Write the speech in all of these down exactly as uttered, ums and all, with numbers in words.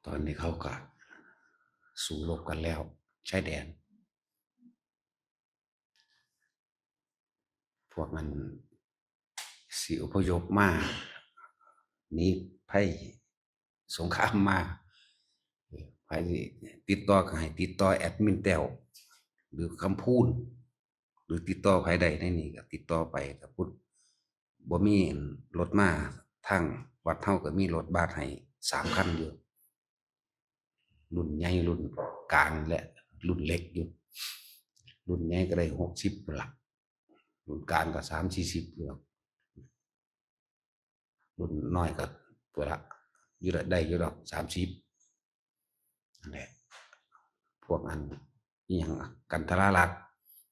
ตอนนี้เขาก็สู้รบกันแล้ว ชายแดน พวกนั้นสิอพยพมา หนีภัยสงครามมา เออ ไผติดต่อก็ให้ติดต่อแอดมินแต้ว หรือคำพูน หรือติดต่อไผได้ในนี้ก็ติดต่อไป ถ้าพุทธบ่มีรถมา ทางวัดเฮาก็มีรถบัสให้สามคันอยู่ รุ่นใหญ่ รุ่นกลาง และรุ่นเล็กอยู่ รุ่นใหญ่ก็ได้หกสิบพุ้นละ รุ่นกลางก็สามสี่สิบอยู่ รุ่นน้อยก็พุ้นละ อยู่ได้ ได้อยู่ดอก สามสิบ นั่นแหละ พวกอัน อิหยังอะ กันทรารักษ์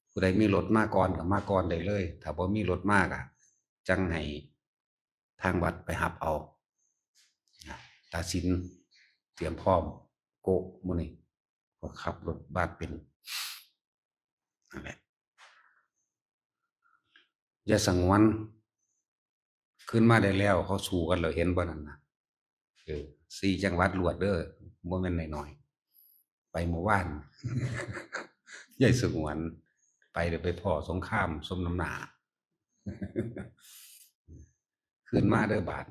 ผู้ใดมีรถมาก่อนก็มาก่อนได้เลย ถ้าบ่มีรถมาก็จั่งให้ทางวัดไปรับเอา ตาสินเตรียมพร้อม โกะหมู่นี้ ก็ขับรถบัสเป็น นั่นแหละ อย่าสงวน ขึ้นมาได้แล้ว เขาสู้กันแล้ว เห็นบ่นั่นน่ะ เออ สี่จังหวัดรวดเด้อ บ่แม่นน้อยๆ ไปเมื่อวาน ยายสงวน ไปเดี๋ยวไปพ้อสงครามสมน้ำหน้า ขึ้นมาเด้อบาด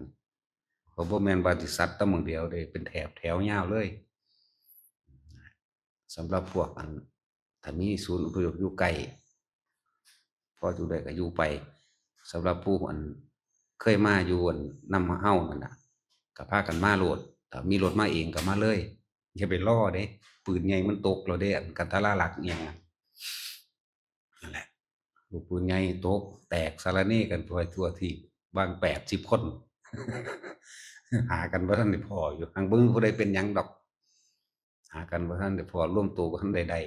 เขาบ่แม่นว่าสิซัดแต่หม่องเดียวเด้ เป็นแถบแถวยาวเลย สำหรับพวกอัน ถ้ามีศูนย์อพยพอยู่ใกล้ พออยู่ได้ก็อยู่ไป สำหรับผู้อันเคยมาอยู่อันนำเฮานั่นน่ะ ก็พากันมาโลด ถ้ามีรถมาเองก็มาเลย อย่าไปรอเด้ ปืนใหญ่มันตกแล้วเด้ อันกันทรารักษ์อิหยังอะ นั่นแหละ ลูกปืนใหญ่ตกแตกสารเนกันไปทั่วทีป บางแปดสิบคน หากันบ่ทันได้พ้ออยู่ หังบ่มีผู้ใดเป็นหยังดอก หากันบ่ทันได้พ้อ รวมตัวบ่ทันได้ได้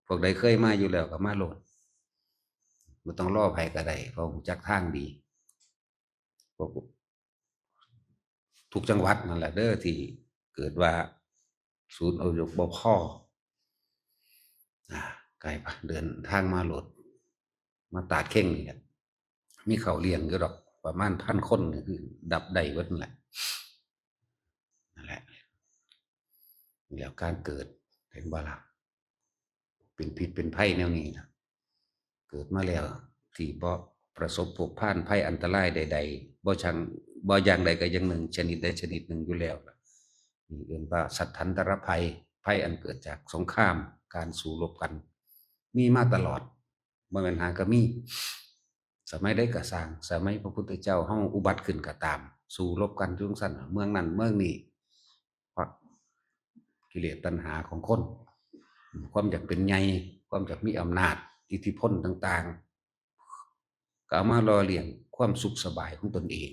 พวกใดเคยมาอยู่แล้วก็มาโลด บ่ต้องรอไผก็ได้ เพราะรู้จักทางดี พวกทุกจังหวัดนั่นแหละเด้อ ที่เกิดว่าศูนย์อพยพบ่พอ อ่า ไกลปะ เดินทางมาโลด มาตาดเข่งนี่แหละ มีข้าวเลี้ยงอยู่ดอก ประมาณพันคนนี่คือดับได้เบิดนั่นแหละ นั่นแหละ แล้วการเกิด เห็นบ่ล่ะ เป็นพิษเป็นภัยแนวนี้นะ เกิดมาแล้วที่บ่ประสบพบพานภัยอันตรายใดๆ บ่ชัง บ่อย่างใดก็อย่างหนึ่ง ชนิดใดชนิดหนึ่งอยู่แล้วล่ะ นี่เอิ้นว่าสัตถันตรภัย ภัยอันเกิดจากสงคราม การสู้รบกัน มีมาตลอด บ่แม่นหาก็มี สมัยใดก็ซ่าง สมัยพระพุทธเจ้าเฮาอุบัติขึ้นก็ตาม สู้รบกันอยู่จั่งซั้นน่ะ เมืองนั้นเมืองนี้ เพราะกิเลสตัณหาของคน ความอยากเป็นใหญ่ ความอยากมีอำนาจ อิทธิพลต่างๆ ก็เอามาหล่อเลี้ยงความสุขสบายของตนเอง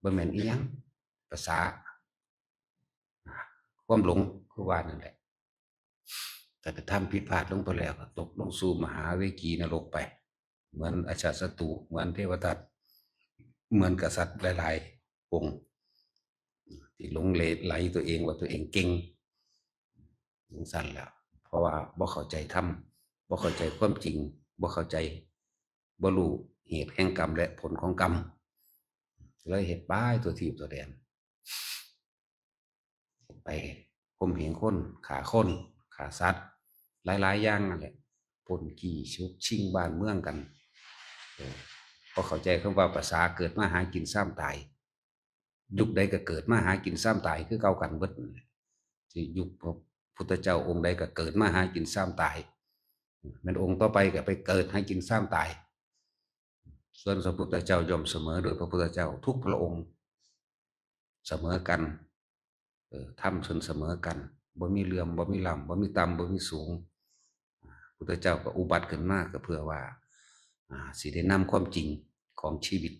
บ่แม่นอิหยัง ภาษา ความหลง คือว่านั่นแหละ แต่กระทำผิดพลาดลงไปแล้วก็ตกลงสู่มหาเวจีนรกไป เหมือนอาชาติศัตรู เหมือนเทวทัต เหมือนกษัตริย์หลายๆ องค์ ที่หลงไหลตัวเองว่าตัวเองเก่ง จั่งซั้นแหละ เพราะว่าบ่เข้าใจธรรม บ่เข้าใจความจริง บ่เข้าใจ บ่รู้เหตุแห่งกรรมและผลของกรรม เลยเฮ็ดไปทั่วทีปทั่วแดน ไปข่มเหงคน ฆ่าคน ฆ่าสัตว์ หลายๆ อย่างนั่นแหละ ปล้นจี้ ฉกชิงบ้านเมืองกัน เออ บ่เข้าใจคำว่าภาษาเกิดมาหากินซ้ำตาย ยุคใดก็เกิดมาหากินซ้ำตายคือเก่ากันเบิดนั่นแหละ ที่ยุคพระพุทธเจ้าองค์ใดก็เกิดมาหากินซ้ำตาย แม่นองค์ต่อไปก็ไปเกิดหากินซ้ำตาย ส่วนพระพุทธเจ้าย่อมเสมอโดยพระพุทธเจ้าทุกพระองค์ เสมอกัน เออ ธรรมเพิ่นเสมอกัน บ่มีเหลื่อม บ่มีล้ำ บ่มีต่ำ บ่มีสูง พุทธเจ้าก็อุบัติขึ้นมาก็เพื่อว่า อ่า สิได้นำความจริงของชีวิต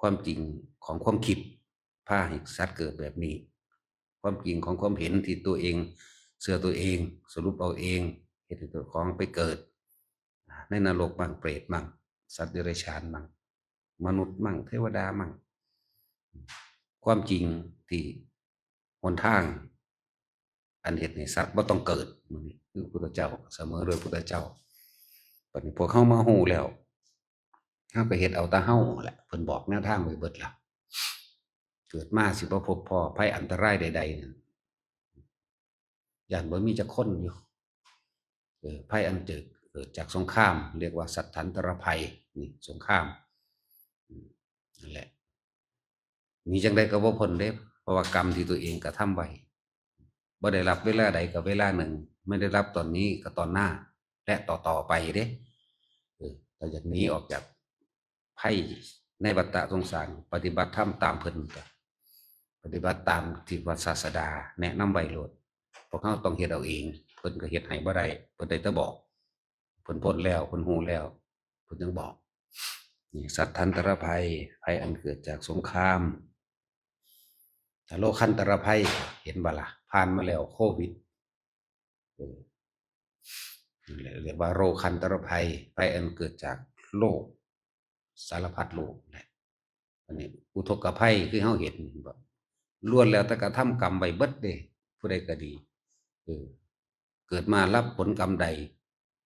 ความจริงของความคิด พาให้สัตว์เกิดแบบนี้ ความจริงของความเห็นที่ตัวเองเชื่อตัวเอง สรุปเอาเอง เฮ็ดให้ตัวของไปเกิด ในนรกบ้าง เปรตบ้าง สัตว์เดรัจฉานบ้าง มนุษย์บ้าง เทวดาบ้าง ความจริงที่หนทาง อันเฮ็ดให้สัตว์บ่ต้องเกิด นี่คือพุทธเจ้า เสมอโดยพุทธเจ้า บัดนี้พวกเฮามาฮู้แล้ว เฮาก็เฮ็ดเอาแต่เฮาแหละ เพิ่นบอกแนวทางไว้เบิดแล้ว เกิดมาสิบ่พบพ้อภัยอันตรายใดๆนั่น ย่านบ่มีจักคนอยู่ เออ ภัยอันเกิด เกิดจากสงคราม เรียกว่าสัตถันตรภัย นี่สงคราม อืม นั่นแหละ หนีจั่งใดก็บ่พ้นเด้ เพราะว่ากรรมที่ตัวเองกระทำไว้ บ่ได้รับเวลาใดก็เวลาหนึ่ง ไม่ได้รับตอนนี้ก็ตอนหน้า และต่อๆไปเด้ เออ ถ้าอยากหนีออกจาก ภัยในวัฏฏะสงสาร ปฏิบัติธรรมตามเพิ่นก็ ปฏิบัติตามที่ว่าศาสดาแนะนำไว้โลด พวกเราต้องเฮ็ดเอาเอง เพิ่นก็เฮ็ดให้บ่ได้ เพิ่นได้แต่บอก เพิ่นพ้นแล้ว เพิ่นฮู้แล้ว เพิ่นยังบอก นี่ สัตถันตรภัย ภัยอันเกิดจากสงคราม ถ้าโลคันตรภัย เห็นบ่ล่ะ ผ่านมาแล้วโควิด เออ นั่นแหละ เรียกว่าโรคันตรภัย ภัยอันเกิดจากโรค สารพัดโรคแหละ อันนี้อุทกภัยคือเฮาเห็นบ่ ล้วนแล้วแต่กระทำกรรมไว้เบิดเด้ ผู้ใดก็ดี เออ เกิดมารับผลกรรมใด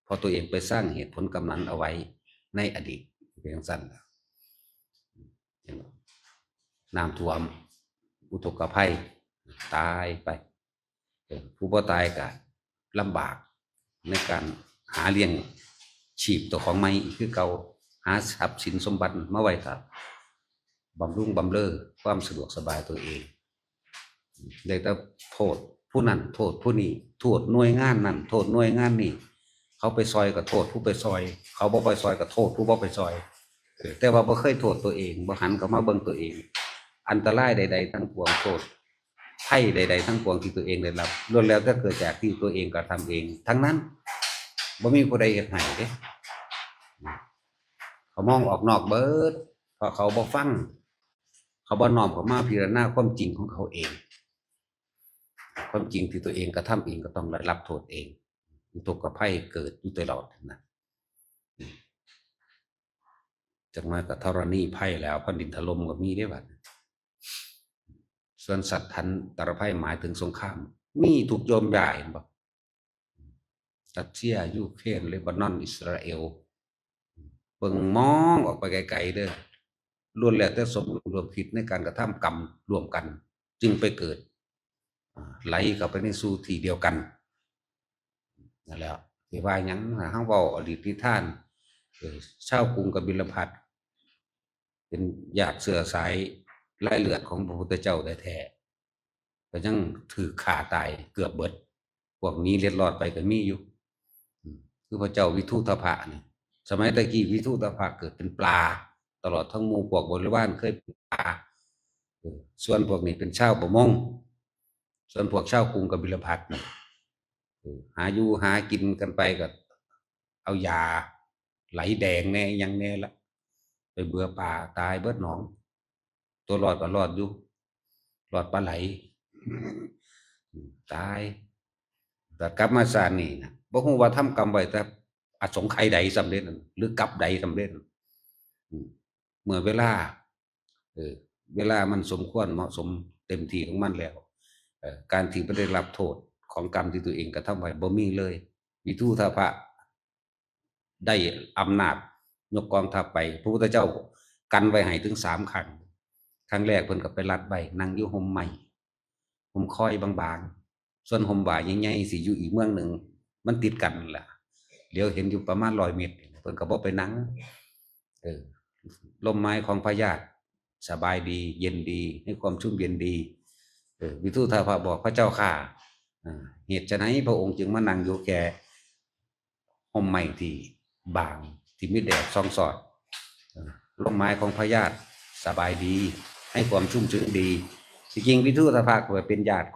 เพราะตัวเองไปสร้างเหตุผลกรรมนั้นเอาไว้ในอดีต เป็นจั่งซั้นล่ะ เห็นบ่ น้ำท่วม อุทกภัย ตายไป เออ ผู้บ่ตายก็ลำบากในการหาเลี้ยงชีพตัวของใหม่อีกคือเก่า หาทรัพย์สินสมบัติมาไว้ก็บำรุงบำเรอความสะดวกสบายตัวเอง ได้แต่โทษผู้นั้น โทษผู้นี้ โทษหน่วยงานนั้น โทษหน่วยงานนี้ เขาไปซอยก็โทษผู้ไปซอย เขาบ่ไปซอยก็โทษผู้บ่ไปซอย เออ แต่ว่าบ่เคยโทษตัวเอง บ่หันเข้ามาเบิ่งตัวเอง อันตรายใดๆทั้งปวง โทษภัยใดๆทั้งปวงที่ตัวเองได้รับ ล้วนแล้วแต่เกิดจากที่ตัวเองกระทำเอง ทั้งนั้น บ่มีผู้ใดเฮ็ดให้เด้ เขามองออกนอกเบิด เพราะเขาบ่ฟัง เขาบ่น้อมเข้ามาพิจารณาความจริงของเขาเอง ความจริงที่ตัวเองกระทำเองก็ต้องได้รับโทษเอง อุทกภัยเกิดอยู่ตลอดนะ จักหน่อยก็ธรณีภัยแล้ว แผ่นดินถล่มก็มีเด้บัดนี้ ส่วนสัตถันตรภัยหมายถึงสงคราม มีทุกย่อมย่า เห็นบ่ รัสเซีย ยูเครน เลบานอน อิสราเอล เบิ่งมองออกไปไกลๆเด้อ ล้วนแล้วแต่สมรู้ร่วมคิดในการกระทำกรรมร่วมกัน จึงไปเกิด อ่า ไหลเข้าไปในสู่ที่เดียวกัน นั่นแหละ สิว่าหยัง เฮาเว้าอดีตนิทาน เออ ชาวกรุงกบิลพัสดุ์ เป็นญาติเชื้อสายรายเลือดของพระพุทธเจ้าแท้ๆ ก็ยังถูกฆ่าตายเกือบเบิด พวกหนีเล็ดลอดไปก็มีอยู่ อืม คือพระเจ้าวิทุทพะนี่ สมัยตะกี้วิทุทพะเกิดเป็นปลา ตลอดทั้งหมู่พวกบริวารเคยเป็นปลา เออ ส่วนพวกนี้เป็นชาวประมง ส่วนพวกชาวกรุงกบิลพัสดุ์นี่ เออ หาอยู่หากินกันไปก็เอายาไหลแดงแน่หยังแน่ละ ไปเบือปลาตายเบิดหนอง ตัวรอดก็รอดอยู่ รอดปลาไหล อืม ตาย แต่กลับมาชาตินี้นะ บ่ฮู้ว่าทำกรรมไว้แต่อสงไขยใดสำเร็จ หรือกัปใดสำเร็จ อืม เมื่อเวลา เออ เวลามันสมควรเหมาะสมเต็มที่ของมันแล้ว เอ่อ การที่บ่ได้รับโทษของกรรมที่ตัวเองกระทำไว้บ่มีเลย วิทุทพะได้อำนาจยกกองทัพไป พระพุทธเจ้ากันไว้ให้ถึงสามครั้ง ครั้งแรกเพิ่นก็ไปลัดไว้ นั่งอยู่ฮ่มไม้ ฮ่มคอยบางๆ ส่วนฮ่มว่าใหญ่ๆสิอยู่อีกเมืองหนึ่ง มันติดกันนั่นล่ะ เหลียวเห็นอยู่ประมาณร้อยเมตร เพิ่นก็บ่ไปนั่ง เออ ร่มไม้ของพญาติ สบายดี เย็นดี ให้ความชุ่มเย็นดี เออ วิทุทพะบอก พระเจ้าข้า อ่า เหตุไฉนพระองค์จึงมานั่งอยู่แค่ฮ่มไม้ที่บาง ที่มีแดดส่องสอด เออ ร่มไม้ของพญาติ สบายดี ให้ความชุ่มชื้นดี ที่จริงวิทุทพะก็เป็นญาติ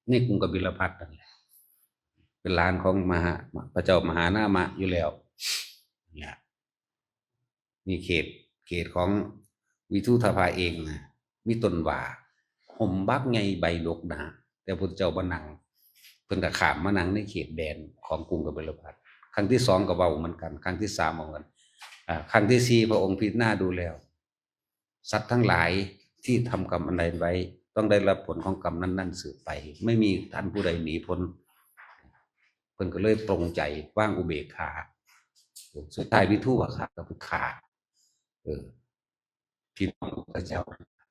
ในกรุงกบิลพัสดุ์นั่นแหละ เป็นหลานของมหา พระเจ้ามหานามะอยู่แล้ว เนี่ย นี่เขต เขตของวิทุทพะเองนะ มีต้นว่า ฮ่มบักใหญ่ใบดกหนา แต่พระพุทธเจ้าบ่นั่ง เพิ่นก็ข้ามมานั่งในเขตแดนของกรุงกบิลพัสดุ์ ครั้งที่สองก็เว้าเหมือนกัน ครั้งที่สามเว้าเหมือนกัน อ่า ครั้งที่สี่พระองค์พิจารณาดูแล้ว สัตว์ทั้งหลายที่ทำกรรมอันใดไว้ ต้องได้รับผลของกรรมนั้นๆสืบไป ไม่มีท่านผู้ใดหนีพ้น เพิ่นก็เลยปลงใจวางอุเบกขา สุดท้ายวิทุทพะก็ไปฆ่า เออ พี่น้องพระเจ้า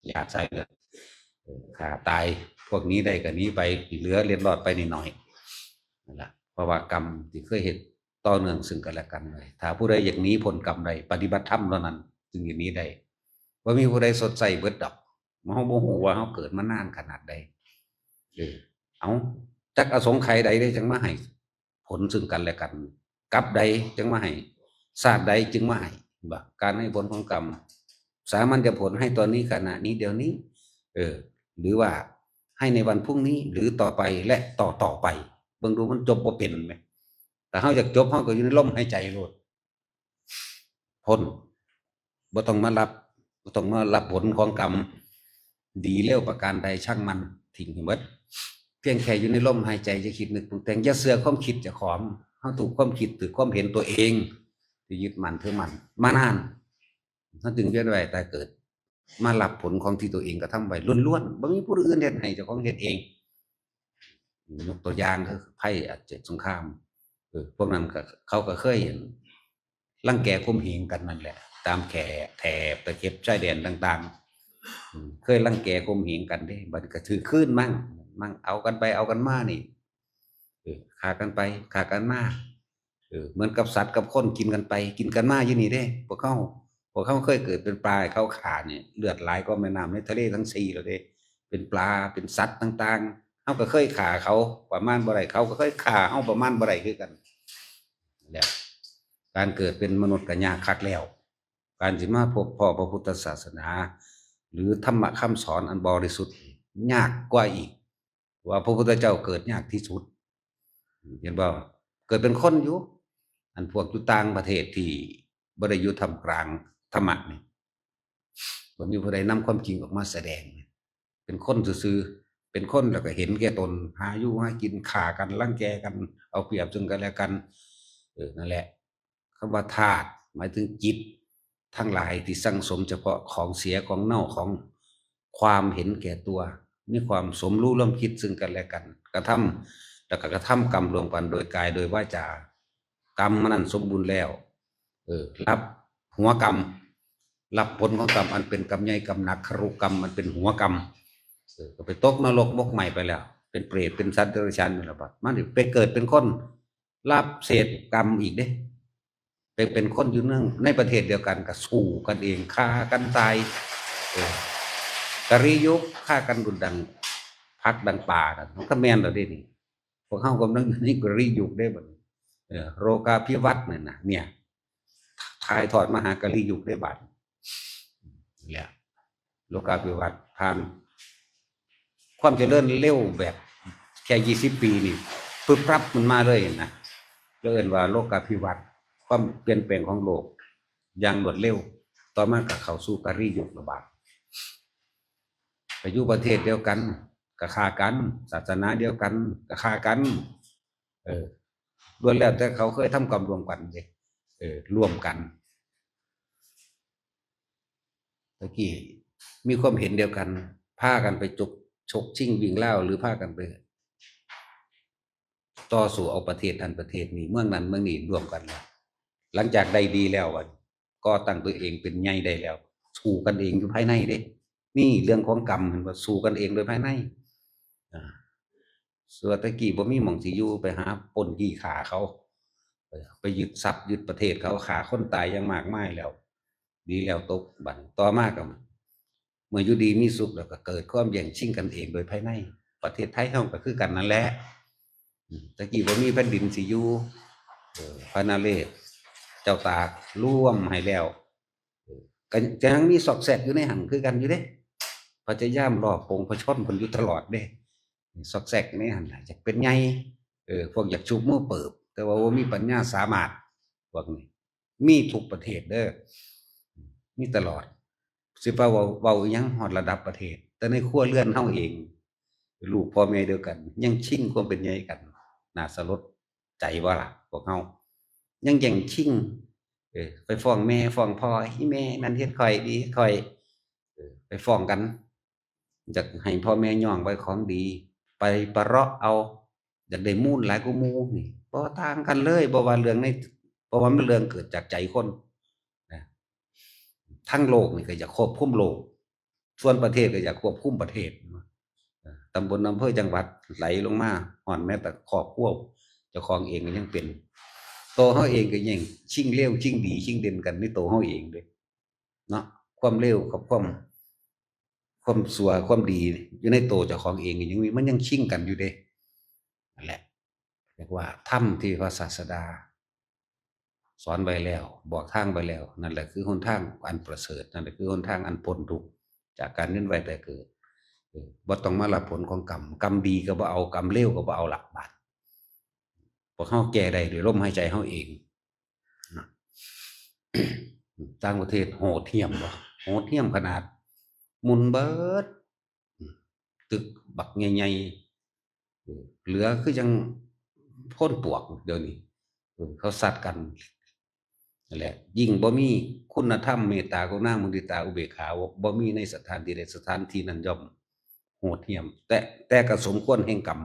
หยาดสายเลือด เออ ฆ่าตาย พวกนี้ได้ก็หนีไป เหลือเล็ดลอดไปนิดหน่อย นั่นล่ะ เพราะว่ากรรมที่เคยเฮ็ดต่อเนื่องซึ่งกันและกันไว้ ถ้าผู้ใดอยากหนีพ้นกรรมได้ ปฏิบัติธรรมเท่านั้น จึงจะหนีได้ บ่มีผู้ใดชดใช้เบิดดอก เฮาบ่ฮู้ว่าเฮาเกิดมานานขนาดใด เออ เอา จักอสงไขยใดเด้จั่งมาให้ผลซึ่งกันและกัน กับใดจั่งมาให้ ชาติใดจึงมาให้ บ่ การให้ผลของกรรม สามัญญผลให้ตอนนี้ขณะนี้เดี๋ยวนี้ เออ หรือว่าให้ในวันพรุ่งนี้ หรือต่อไป และต่อต่อไป เบิ่งดูมันจบบ่เป็นแหม ถ้าเฮาอยากจบ เฮาก็อยู่ในลมหายใจโลด พ้น บ่ต้องมารับ บ่ต้องมารับผลของกรรม ดีเลวประการใดช่างมัน ทิ้งให้หมด เพียงแค่อยู่ในลมหายใจ อย่าคิดนึกปรุงแต่ง อย่าเชื่อความคิดเจ้าของ เฮาถูกความคิด ถูกความเห็นตัวเอง ที่ยึดมั่นถือมั่นมานาน เฮาจึงเวียนว่ายตายเกิด มารับผลของที่ตัวเองกระทำไว้ล้วนๆ บ่มีผู้อื่นเฮ็ดให้ เจ้าของเฮ็ดเอง ยกตัวอย่างคือภัยอัดเจ็บสงคราม เออ พวกนั้นก็ เขาก็เคยเห็น รังแกข่มเหงกันนั่นแหละ ตามแข แถบตะเข็บชายแดนต่างๆ อืม เคยรังแกข่มเหงกันเด้ บัดนี้ก็ถือคืนมั่ง มั่งเอากันไปเอากันมานี่ เออ ฆ่ากันไปฆ่ากันมา เออ เหมือนกับสัตว์กับคนกินกันไปกินกันมาอยู่นี่เด้ พวกเขา พวกเขาเคยเกิดเป็นปลา เขาฆ่าเนี่ย เลือดไหลก็แม่น้ำในทะเลทั้งสี่แล้วเด้ เป็นปลา เป็นสัตว์ต่างๆ เฮาก็เคยฆ่าเขาประมาณบ่ได้ เขาก็เคยฆ่าเฮาประมาณบ่ได้คือกัน แล้วการเกิดเป็นมนุษย์ก็ยากคักแล้ว การสิมาพบพ้อพระพุทธศาสนา หรือธรรมะคำสอนอันบริสุทธิ์ยากกว่าอีก ว่าพระพุทธเจ้าเกิดยากที่สุด เห็นบ่ เกิดเป็นคนอยู่ อันพวกอยู่ต่างประเทศที่บ่ได้อยู่ท่ามกลางธรรมะนี่ บ่มีผู้ใดนำความจริงออกมาแสดง เป็นคนซื่อๆ เป็นคนแล้วก็เห็นแก่ตน หาอยู่หากิน ฆ่ากัน รังแกกัน เอาเปรียบซึ่งกันและกัน เออ นั่นแหละ คำว่าธาตุหมายถึงจิตทั้งหลายที่สั่งสมเฉพาะของเสียของเน่า ของความเห็นแก่ตัว มีความสมรู้ร่วมคิดซึ่งกันและกัน กระทำ แล้วก็กระทำกรรมร่วมกันโดยกายโดยวาจา กรรมมันนั้นสมบูรณ์แล้ว เออ รับหัวกรรม รับผลของกรรมอันเป็นกรรมใหญ่กรรมหนัก ครุกรรมมันเป็นหัวกรรม เออ ก็ไปตกนรกหมกไหม้ไปแล้ว เป็นเปรตเป็นสัตว์เดรัจฉานนั่นแหละบัด มันไปเกิดเป็นคน รับเศษกรรมอีกเด้ ไปเป็นคนอยู่เนื่องในประเทศเดียวกันก็สู้กันเอง ฆ่ากันตาย เออ กะลียุค ฆ่ากันดุดดังผักดังปลากัน มันก็แม่นแล้วเด้นี่ พวกเฮากำลังอยู่ในกะลียุคเด้บัดนี้ เออ โลกาภิวัตน์นั่นน่ะ เนี่ย ถ่ายทอดมาหากะลียุคเด้บัด เนี่ย โลกาภิวัตน์ผ่าน ความเจริญเร็วแบบแค่ยี่สิบปีนี่ ปึ๊บปั๊บมันมาเลยนะ เรียกว่าโลกาภิวัตน์ ความเปลี่ยนแปลงของโลกอย่างรวดเร็ว ต่อมาก็เข้าสู่กะลียุคระบาด ไปอยู่ประเทศเดียวกันก็ฆ่ากัน ศาสนาเดียวกันก็ฆ่ากัน เออ ล้วนแล้วแต่เขาเคยทำกรรมร่วมกันเด้ เออ ร่วมกัน ตะกี้มีความเห็นเดียวกัน พากันไปจก ฉกชิงวิ่งราว หรือพากันไปต่อสู้เอาประเทศนั้นประเทศนี้ เมืองนั้นเมืองนี้ร่วมกันแล้ว หลังจากได้ดีแล้วอะ ก่อตั้งตัวเองเป็นใหญ่ได้แล้ว สู้กันเองอยู่ภายในเด้ นี่เรื่องของกรรม เห็นบ่ สู้กันเองโดยภายใน อ่า ส่วนตะกี้บ่มีหม่องสิอยู่ ไปหาปล้นจี้ฆ่าเขา เออ ไปยึดทรัพย์ยึดประเทศเขา ฆ่าคนตายอย่างมากมายแล้ว ดีแล้วตก บัดต่อมาก็ เมื่ออยู่ดีมีสุขแล้วก็เกิดความแย่งชิงกันเองโดยภายใน ประเทศไทยเฮาก็คือกันนั่นแหละ อืม ตะกี้บ่มีแผ่นดินสิอยู่ เออ พระนเรศวร เจ้าตากรวมให้แล้ว เออ ก็ยังมีซอกแซกอยู่ในหั่นคือกันอยู่เด้ พยายามลอบปลงพระชนม์เพิ่นอยู่ตลอดเด้ ซอกแซกในหั่นน่ะ อยากเป็นใหญ่ เออ พวกอยากชูมือเปิบ แต่ว่าบ่มีปัญญาสามารถ พวกนี้ มีทุกประเทศเด้อ มีตลอด สิไปเว้า เว้าอิหยังฮอดระดับประเทศ แต่ในครัวเรือนเฮาเอง ลูกพ่อแม่เดียวกัน ยังชิงความเป็นใหญ่กัน น่าสลดใจบ่ล่ะ พวกเฮา ยังแย่งชิง เออ ไปฟ้องแม่ฟ้องพ่อ อีแม่นั่นเฮ็ดข้อยดี ข้อย เออ ไปฟ้องกัน อยากให้พ่อแม่ย่องไว้ของดี ไปประเราะเอา อยากได้มูลหลายกว่าหมู่นี่ บ่ต่างกันเลย บ่ว่าเรื่องใน เพราะว่ามันเรื่องเกิดจากใจคนนะ ทั้งโลกนี่ก็อยากควบคุมโลก ส่วนประเทศก็อยากควบคุมประเทศ ตำบลอำเภอจังหวัดไหลลงมาฮอดแม้แต่ครอบครัวเจ้าของเองก็ยังเป็น ตัวเฮาเองก็ยังชิงเลวชิงดีชิงเด่นกันในตัวเฮาเองเด้เนาะ ความเลวกับความ ความชั่วความดีอยู่ในตัวเจ้าของเองก็ยังมี มันยังชิงกันอยู่เด้ นั่นแหละ เรียกว่าธรรมที่พระศาสดา สอนไว้แล้ว บอกทางไว้แล้ว นั่นแหละคือหนทางอันประเสริฐ นั่นแหละคือหนทางอันพ้นทุกข์จากการเวียนว่ายตายเกิด เออ บ่ต้องมารับผลของกรรม กรรมดีก็บ่เอา กรรมเลวก็บ่เอาละบาด พวกเฮาแก้ได้ด้วยลมหายใจเฮาเองนะ ต่างประเทศโหดเหี้ยมบ่ โหดเหี้ยมขนาด หมุนเบิด ตึกบักใหญ่ๆ เออ เหลือคือจั่งโพนปวกเดี๋ยวนี้ เออ เขาซัดกัน นั่นแหละ ยิ่งบ่มีคุณธรรมเมตตากรุณามุทิตาอุเบกขา บ่ บ่มีในสถานที่ใด สถานที่นั้นย่อมโหดเหี้ยม แต่ แต่ก็สมควรแห่งกรรม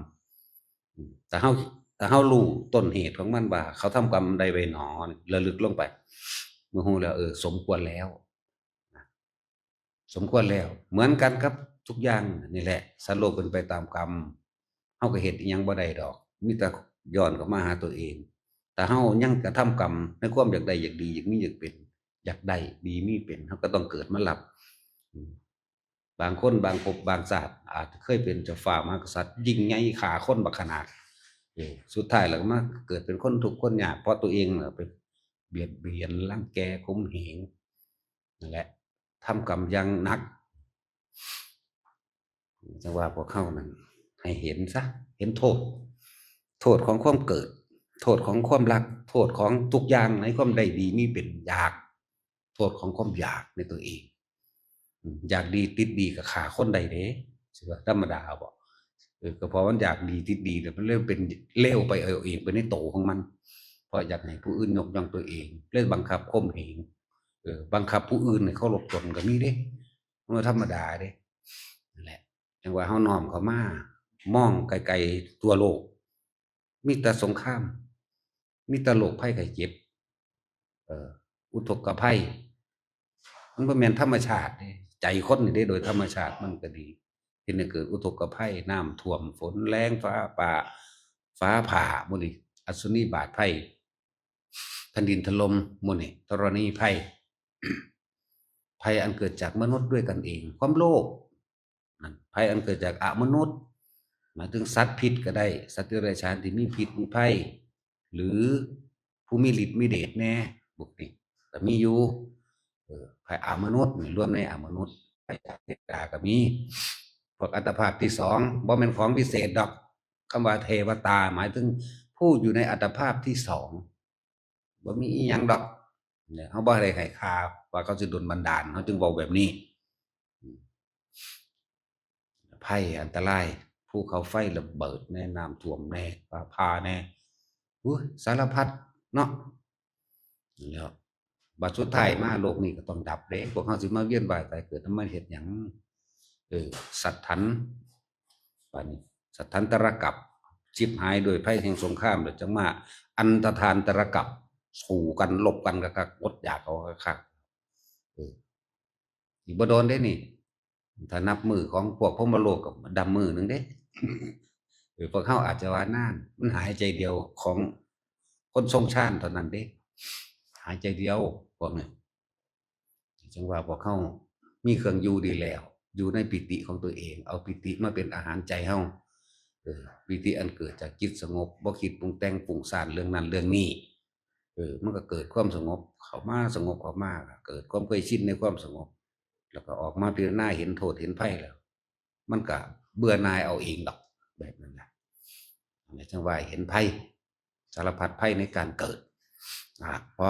อืม ถ้าเฮา ถ้าเฮารู้ต้นเหตุของมันว่า เขาทำกรรมใดไว้หนอ ระลึกลงไป เมื่อรู้แล้ว เออ สมควรแล้ว สมควรแล้ว เหมือนกันครับทุกอย่างนี่แหละ สัตว์โลกเป็นไปตามกรรม เฮาก็เฮ็ดอิหยังบ่ได้ดอก มีแต่ย้อนกลับมาหาตัวเอง ถ้าเฮายังกระทำกรรมในความอยากได้อยากดี อยากมีอยากเป็น อยากได้ดีมีเป็น เฮาก็ต้องเกิดมารับ อืม บางคนบางภพบางชาติ อาจจะเคยเป็นเจ้าฟ้ามหากษัตริย์ ยิ่งใหญ่ฆ่าคนบักขนาด เออ สุดท้ายแล้วก็มาเกิดเป็นคนทุกข์คนยาก เพราะตัวเองน่ะไปเบียดเบียนรังแกข่มเหง นั่นแหละ ทำกรรมอย่างหนัก จั่งว่าพวกเฮานั้นให้เห็นซะ เห็นโทษ โทษของความเกิด โทษของความรัก โทษของทุกอย่างในความได้ดีมีเป็น อยาก โทษของความอยากในตัวเอง อืม อยากดีติดดีก็ฆ่าคนได้เด้ สิว่าธรรมดาบ่ เออ ก็เพราะมันอยากดีติดดี แล้วมันเลยเป็นเลวไปเอาเอง ไปในโตของมัน เพราะอยากให้ผู้อื่นยกย่องตัวเอง เลยบังคับข่มเหง เออ บังคับผู้อื่นให้เคารพตนก็มีเด้ มันธรรมดาเด้ นั่นแหละ จั่งว่าเฮาน้อมเข้ามา มองไกลๆทั่วโลก มีแต่สงคราม มีแต่โรคภัยไข้เจ็บ เอ่อ อุทกภัย มันบ่แม่นธรรมชาติเด้ ใจคนนี่เด้ โดยธรรมชาติมันก็ดี เฮ็ดให้เกิดอุทกภัย น้ำท่วม ฝนแล้ง ฟ้าป่า ฟ้าผ่า หมู่นี้ อัศนีบาตไพร แผ่นดินถล่ม หมู่นี้ ธรณีภัย ภัยอันเกิดจากมนุษย์ด้วยกันเอง ความโลภ นั่น ภัยอันเกิดจากอมนุษย์ หมายถึงสัตว์พิษก็ได้ สัตว์เดรัจฉานที่มีพิษมีภัย หรือผู้มีฤทธิ์มีเดชแน่ พวกนี้ก็มีอยู่ เออ ภัยอมนุษย์นี่รวมในอมนุษย์ ภัยจากเทวดาก็มี พวกอัตภาพที่สอง บ่แม่นของพิเศษดอก คำว่าเทวตาหมายถึงผู้อยู่ในอัตภาพที่สอง บ่มีอีหยังดอก เนี่ย เฮาบ่ได้ให้ค่าว่าเขาสิดลบันดาล เฮาจึงเว้าแบบนี้ อืม ภัยอันตราย ภูเขาไฟระเบิดแน่ น้ำท่วมแน่ ฟ้าผ่าแน่ อุ้ย สารพัดเนาะ แล้ว บัดสุดท้ายมาโลกนี้ก็ต้องดับเด้ พวกเฮาสิมาเวียนว่ายตายเกิดนำมันเฮ็ดหยัง เออ สัตถัน บาดนี้ สัตถันตรกัป ฉิบหายโดยภัยแห่งสงคราม แล้วจั่งมาอันตทานตรกัป สู้กันรบกันคักๆ อดอยากเอาคักๆ เออ อีกบ่โดนเด้นี่ ถ้านับมื้อของพวกพรหมโลกก็ดำมื้อหนึ่งเด้ เออ พวกเฮาอาจจะว่านาน มันหายใจเดียวของคนทรงฌานเท่านั้นเด้ หายใจเดียวพวกนี้ จั่งว่าพวกเฮามีเครื่องอยู่ดีแล้ว อยู่ในปีติของตัวเอง เอาปีติมาเป็นอาหารใจเฮา เออ ปีติอันเกิดจากจิตสงบ บ่คิดปรุงแต่งฟุ้งซ่านเรื่องนั้นเรื่องนี้ เออ มันก็เกิดความสงบเข้ามา สงบเข้ามา เกิดความเคยชินในความสงบ แล้วก็ออกมาพิจารณาเห็นโทษเห็นภัยแล้ว มันก็เบื่อหน่ายเอาเองดอก แบบนั้นนะ อันนี้จั่งว่าเห็นภัย สารพัดภัยในการเกิด อ่ะ พอ